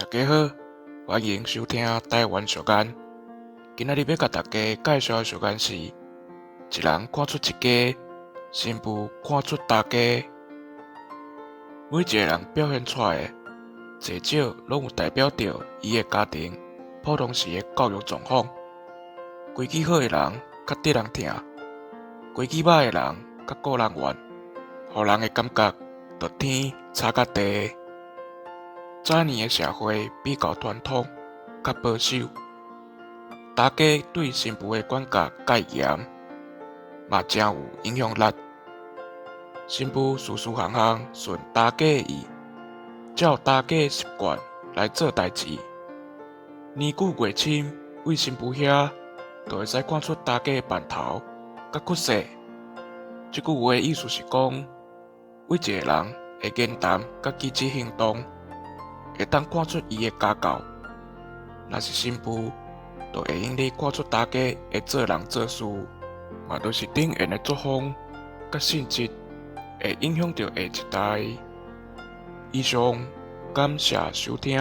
家好，歡迎收聽台灣俗諺。今仔日欲共大家介紹的俗諺是：一人看出一家，新婦看出大家。每一个人表現出來的，濟少攏有代表著伊的家庭普通時的教育狀況。規矩好的人較得人疼，規矩歹的人較顧人怨，予人的感覺就天差佮地。早年的社會比較傳統，較保守，大家對新婦的管教較嚴，嘛誠有影響力。新婦事事項項順大家的意，照大家的習慣來做代誌。年久月深，對新婦遐就會使看出大家的範頭佮骨勢。這句話的意思是講，對一个人的言談佮舉止行動，會當看出伊的家教。若是新婦，就會用得看出大家的做人做事，嘛就是頂緣的作風佮性質，會影響著下一代。以上，感謝收聽。